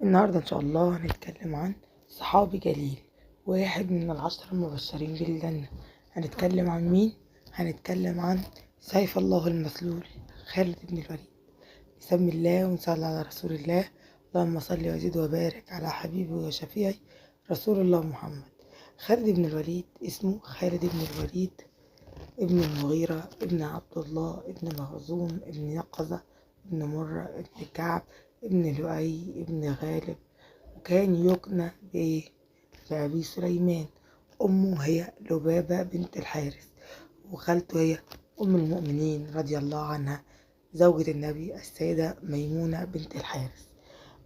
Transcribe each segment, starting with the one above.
النهاردة إن شاء الله هنتكلم عن صحابي جليل، واحد من العشرة المبشرين بالجنة. هنتكلم عن مين؟ هنتكلم عن سيف الله المسلول خالد بن الوليد. بسم الله ونصلي على رسول الله، اللهم صل وزد وبارك على حبيبي وشفيعي رسول الله محمد. خالد بن الوليد اسمه خالد بن الوليد ابن المغيرة ابن عبد الله ابن مخزوم ابن يقظة ابن مرة ابن كعب ابن لؤي ابن غالب، وكان يكنى بإيه؟ بأبي سليمان. أمه هي لبابة بنت الحارث، وخالته هي أم المؤمنين رضي الله عنها زوجة النبي السيدة ميمونة بنت الحارث.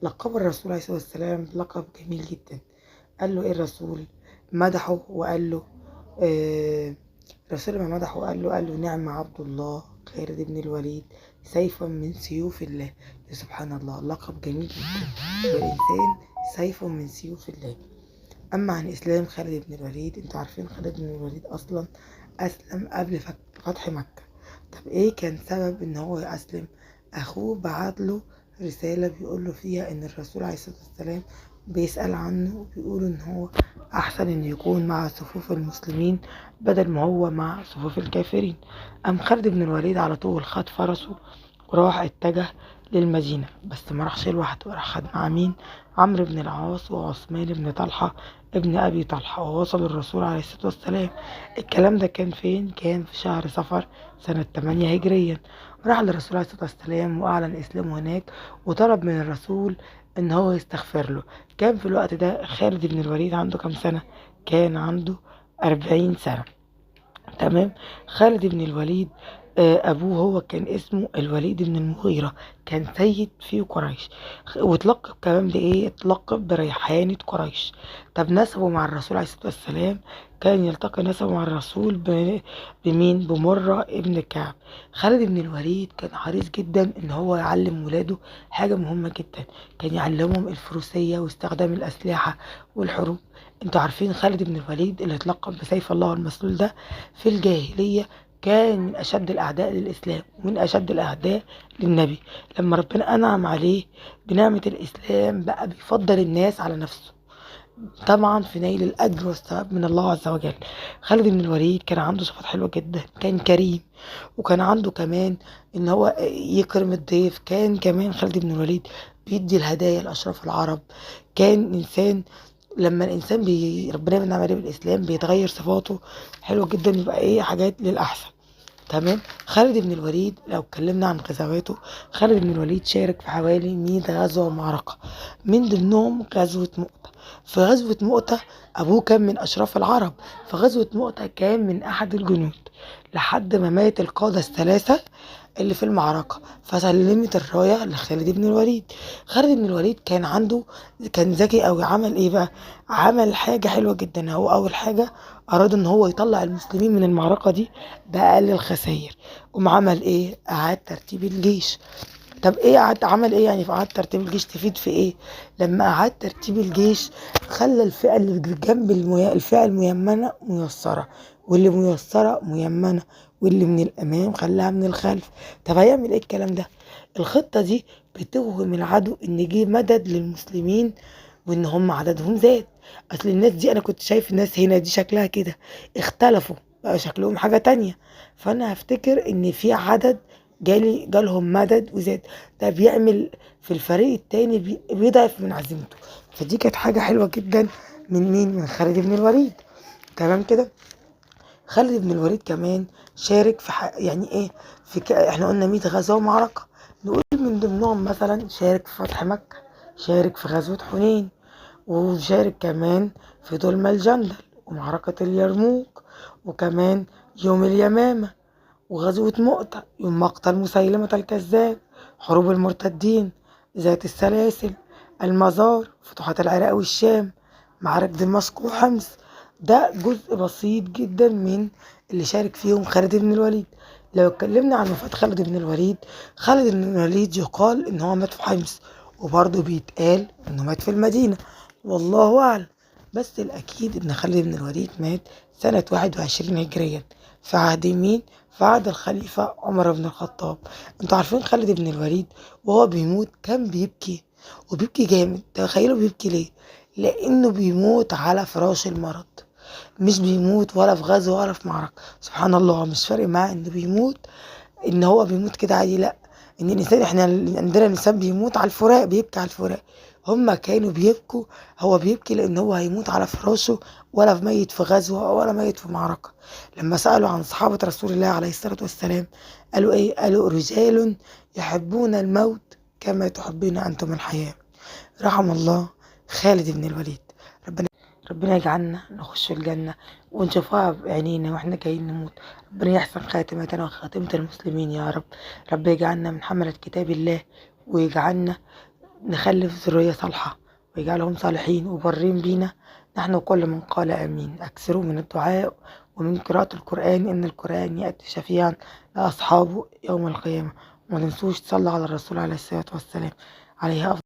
لقب الرسول عليه الصلاة والسلام بلقب جميل جدا. قال له إيه الرسول؟ مدحه وقال له الرسول لما مدحه قال له نعم عبد الله خالد بن الوليد سيفا من سيوف الله. يا سبحان الله، لقب جميل جدا، والإنسان سيف من سيوف الله. أما عن إسلام خالد بن الوليد، انتوا عارفين خالد بن الوليد أصلا أسلم قبل فتح مكة. طب إيه كان سبب إن هو يأسلم؟ أخوه بعت له رسالة بيقول له فيها إن الرسول عليه الصلاة والسلام بيسأل عنه وبيقول إن هو أحسن إن يكون مع صفوف المسلمين بدل ما هو مع صفوف الكافرين. قام خالد بن الوليد على طول خد فرسه وراح اتجه للمدينة، بس ما راحش لوحده، راح خد مع مين؟ عمرو بن العاص وعثمان بن طلحة ابن أبي طلحة، ووصل الرسول عليه الصلاة والسلام. الكلام ده كان فين؟ كان في شهر صفر سنة 8 هجريا. راح للرسول عليه الصلاة والسلام وأعلن إسلامه هناك، وطلب من الرسول إن هو يستغفر له. كان في الوقت ده خالد بن الوليد عنده كام سنة؟ كان عنده 40 سنة. تمام. خالد بن الوليد أبوه هو كان اسمه الوليد بن المغيرة، كان سيد في قريش، وتلقب كمان بإيه؟ اتلقب بريحانة قريش. طب نسبه مع الرسول عليه الصلاة والسلام، كان يلتقي نسبه مع الرسول بمين؟ بمرة ابن كعب. خالد بن الوليد كان حريص جدا إن هو يعلم ولاده حاجة مهمة جدا، كان يعلمهم الفروسية واستخدام الأسلحة والحروب. انتوا عارفين خالد بن الوليد اللي اتلقب بسيف الله المسلول ده في الجاهلية كان من أشد الأعداء للإسلام ومن أشد الأعداء للنبي. لما ربنا أنعم عليه بنعمة الإسلام بقى بيفضل الناس على نفسه، طبعا في نيل الأجر والثواب من الله عز وجل. خالد بن الوليد كان عنده صفات حلوة جدا، كان كريم، وكان عنده كمان إن هو يكرم الضيف. كان كمان خالد بن الوليد بيدي الهدايا لأشراف العرب. كان إنسان لما الإنسان ربنا بينعم عليه بالإسلام بيتغير صفاته حلوة جدا، يبقى إيه حاجات للأحسن. تمام. خالد بن الوليد لو اتكلمنا عن غزواته، خالد بن الوليد شارك في حوالي 100 غزوة ومعركة، من ضمنهم غزوة مؤتة. في غزوة مؤتة أبوه كان من أشراف العرب، في غزوة مؤتة كان من أحد الجنود لحد ما مات القادة الثلاثة اللي في المعركة، فسلمت الراية لخالد بن الوليد. خالد بن الوليد كان ذكي أوي. عمل إيه بقى؟ عمل حاجة حلوة جدا. هو أول حاجة أراد إن هو يطلع المسلمين من المعركة دي بأقل الخسائر. قام عمل إيه؟ أعاد ترتيب الجيش. طب إيه عمل إيه يعني في إعادة ترتيب الجيش؟ تفيد في إيه؟ لما أعاد ترتيب الجيش خلى الفئة اللي جنب الفئة الميمنة ميسرة، واللي ميسرة ميمنة، واللي من الأمام خلاها من الخلف. طب هيعمل إيه الكلام ده؟ الخطة دي بتوهم العدو إن جه مدد للمسلمين وإن هم عددهم زاد. أصل الناس دي أنا كنت شايف الناس هنا دي شكلها كده، اختلفوا بقى شكلهم حاجة تانية، فأنا هفتكر إن في عدد جالهم مدد وزاد. ده بيعمل في الفريق التاني بيضعف من عزيمته. فدي كانت حاجة حلوة جدا من مين؟ من خالد بن الوليد. تمام كده. خالد بن الوليد كمان شارك في يعني ايه في احنا قلنا 100 غزوة ومعركة، نقول من ضمنهم مثلا شارك في فتح مكة، شارك في غزوة حنين، وشارك كمان في دولمة الجندل ومعركة اليرموك، وكمان يوم اليمامة وغزوة مؤتة، يوم مقتل مسيلمة الكذاب، حروب المرتدين، ذات السلاسل، المزار، فتوحات العراق والشام، معارك دمشق وحمص. ده جزء بسيط جدا من اللي شارك فيهم خالد بن الوليد. لو اتكلمنا عن وفاة خالد بن الوليد، خالد بن الوليد يقال ان هو مات في حمص، وبرضه بيتقال انه مات في المدينة، والله اعلم. بس الاكيد ان خالد بن الوليد مات سنة 21 هجريا، في عهد مين؟ في عهد الخليفة عمر بن الخطاب. انتوا عارفين خالد بن الوليد وهو بيموت كان بيبكي. وبيبكي جامد. تخيلوا بيبكي ليه؟ لأنه بيموت على فراش المرض، مش بيموت ولا في غزوة ولا في معركة. سبحان الله، مش فارق معاه انه بيموت، ان هو بيموت كده عادي، لا، ان الانسان، احنا عندنا الانسان بيموت على الفراق، بيبكي على الفراق. هما كانوا بيبكوا، هو بيبكي لان هو هيموت على فراشه، ولا في ميت في غزوة ولا ميت في معركة. لما سألوا عن صحابة رسول الله عليه الصلاة والسلام قالوا ايه؟ قالوا رجال يحبون الموت كما تحبون انتم الحياة. رحم الله خالد بن الوليد. ربنا يجعلنا نخش الجنة ونشوفها بعينينا واحنا جايين نموت. ربنا يحسن خاتمتنا وخاتمة المسلمين يا رب. رب يجعلنا من حملة كتاب الله، ويجعلنا نخلف ذرية صالحة، ويجعلهم صالحين وبرين بينا نحن وكل من قال آمين. أكثروا من الدعاء ومن قراءة القرآن، إن القرآن يأتي شفيعا لأصحابه يوم القيامة. وما تنسوش تصلوا على الرسول عليه الصلاة والسلام، عليه أفضل